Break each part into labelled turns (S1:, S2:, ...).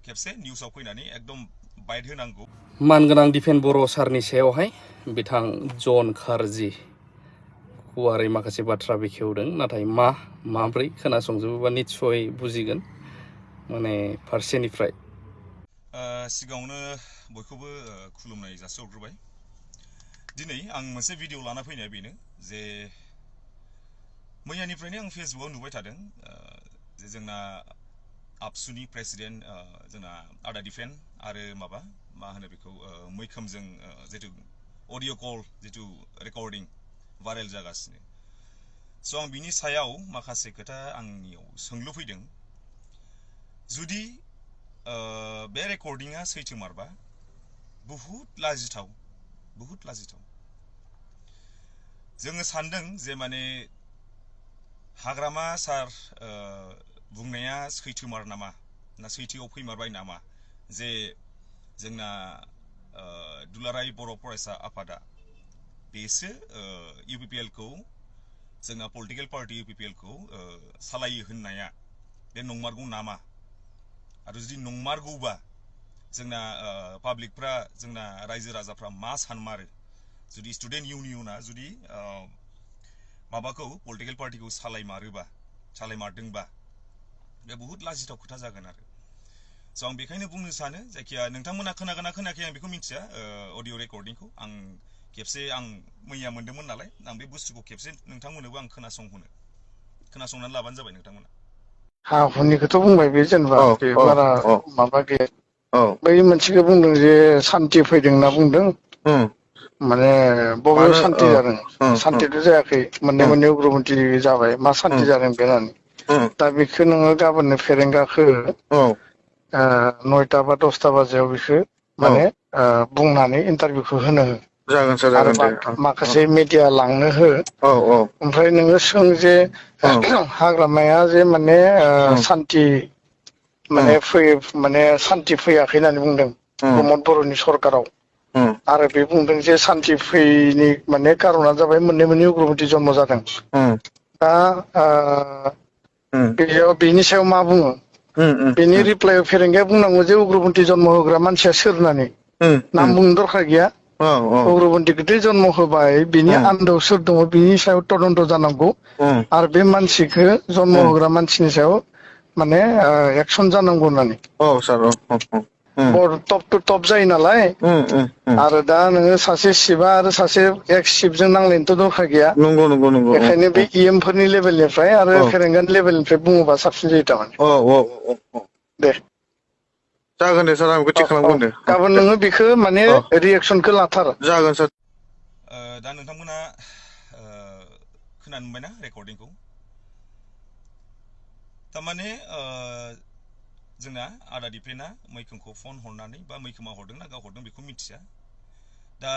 S1: खेबसे निउसाव फैनानै एकदम बाइट होनांगौ।
S2: मानगोनां दिफेन बर' सारनि सायावहाय बिथां जन खारजि गुवारै माखासे बाथ्रा बेखेवदों, नाथाय माब्रै खोनासंजोबोबा निस्सय बुजिगोन माने फारसेनिफ्राय।
S1: सिगाङावनो बयखौबो खुलुमनाय जासिहरग्रोबाय। दिनै आं मोनसे भिडिअ लाना फैनाया बेनो जे मैयानिफ्रायनो आं फेसबुकआव नुबाय थादों जे जोंना आबसुनि प्रेसिडेन्ट जोंना आदा दिफेन आरो मा होनो बेखौ मैखोमजों जितु अडिअ कल जितु रेकर्डिं भाइरेल जागासिनो। स' आं बिनि सायाव माखासे खोथा आंनियाव सोंलु फैदों। जुदि बे रेकर्डिंआ सैथोमारबा बहुद लाजिथाव। जोङो सानदों जे माने हाग्रामा सार बुंनाया सैथोमार नामा, ना सैथोआव फैमारबाय नामा, जे जोंना दुलाराय बर' फरायसा आफादा बेसो UPPL खौ जोंना पलिटिकेल पार्टी UPPL खौ सालायो होननाया बे नंमारगौ नामा? आरो जुदि नंमारगौबा जोंना पाब्लिकफ्रा जोंना रायजो राजाफ्रा मा सानमारो? जुदि स्टुडेन्ट इउनियना जुदि माबाखौ पलिटिकेल पार्टीखौ सालायमारदोंबा बे बहुद लाजिथाव खोथा जागोन आरो। स' आं बेखायनो बुंनो सानो, जायखिया नोंथांमोना खोनागोना खोनायाखै आं बेखौ मिथिया अडिअ रेकर्डिंखौ आं खेबसे मैया मोन्दोंमोन नालाय, आं बे बुस्थुखौ खेबसे नोंथांमोननोबो आं खोनासंनानै लाबानो जाबाय नोंथांमोना।
S3: हा हुनिखौथ' बुंबाय बे, जेनेबा बे बारा माबा गैया। बै मोनसेखौ बुंदों जे सान्थि फैदों होनना बुंदों। माने बबेयाव सान्थि जादों? सान्थिथ' जायाखै। मोननै उग्रपन्थि जाबाय, मा सान्थि जादों बे होननानै। दा बेखौ नोङो गाबोननो फेरेंगाखौ 9टा बा 10टा बाजियाव बेखौ माने बुंनानै इन्टारभिउखौ होनो हो।
S4: जागोन सार,
S3: आरो
S4: जागोन दे।
S3: माखासे मिडिया लांनो हो। ओमफ्राय नोङो सों जे हाग्रामाया जे माने सान्थि माने सान्थि फैयाखै होननानै बुंदों प्रमद बर'नि सरखाराव। आरो बे बुंदों जे सान्थि फैयैनि माने कारना जाबाय मोननै उग्रपन्थि जन्म जादों। दा बेनि सायाव मा बुङो? बेनि रिप्लाइआव फेरेंगाया बुंनांगौ जे उग्रपन्थि जन्म होग्रा मानसिया सोर होननानै। नाम बुंनो दरखार गैया। उग्रपन्थिखौथ' जन्म होबाय, बिनि आन्दोआव सोर दङ बिनि सायाव तदन्त जानांगौ। आरो बे मानसिखौ जन्म होग्रा मानसिनि सायाव माने एक्सन जानांगौ होननानै। टप टु टप जायो नालाय। आरो दा नोङो सासे सिफआ आरो सासे एक्स सिफजों नांलायनोथ' दरखार गैया।
S4: नंगौ।
S3: बेखायनो बे EM फोरनि लेभेलनिफ्राय आरो फेरेंगानि लेभेलनिफ्राय बुङोबा साबसिन जायो थारमाने। दे
S4: जागोन दे सार, आं बेखौ थिग खालामगोन दे।
S3: गाबोन नोङो बेखौ माने रिएक्सनखौ लाथार।
S4: जागोन सार।
S1: दा नोंथांमोना खोनानो मोनबायना रेकर्डिंखौ? थारमाने जोंना आदा दिफेना मैखोमखौ फन हरनानै, बा मैखोमा हरदोंना गाव हरदों बेखौ मिथिया। दा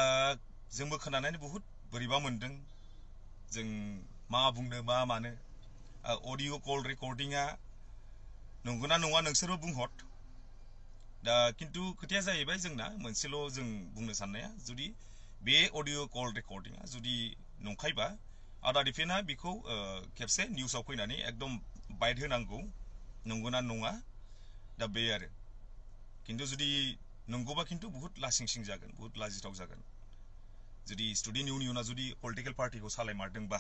S1: जोंबो खोनानानै बहुद बोरैबा मोनदों। जों मा बुंनो मा मानो। अडिअ कल रेकर्डिंआ नंगौना नङा नोंसोरबो बुंहर। दा खिन्थु खोथाया जाहैबाय जोंना मोनसेल' जों बुंनो साननाया, जुदि बे अडिअ कल रेकर्डिंआ जुदि नंखायबा आदा दिफेना बेखौ खेबसे निउसाव फैनानै एकदम बाइट होनांगौ, नंगौना नङा। दा बे आरो। खिन्थु जुदि नंगौबा खिन्थु बहुद लासिंसिं जागोन, बहुद लाजिथाव जागोन। जुदि स्टुडेन्ट इउनियना जुदि पलिटिकेल पार्टीखौ सालायमारदोंबा,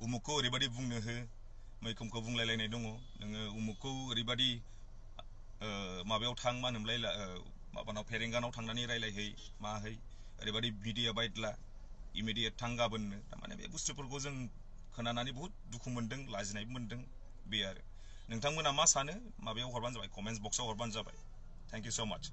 S1: उमुखखौ ओरैबायदि बुंनो हो, मैखोमखौ बुंलायलायनाय दङ, नोङो उमुखखौ ओरैबायदि माबायाव थां, मा होनोमोनलाय, माबानाव फेरेंगानाव थांनानै रायलायहै माहै, ओरैबायदि मिडिया बाइट ला, इमिडियेट थां गाबोननो। थारमाने बे बुस्थुफोरखौ जों खोनानानै बहुद दुखु मोनदों, लाजिनायबो मोनदों। बे आरो। नोंथांमोना मा सानो माबायाव हरबानो जाबाय, कमेन्ट्स बक्सआव हरबानो जाबाय। थेंक इउ स' माच।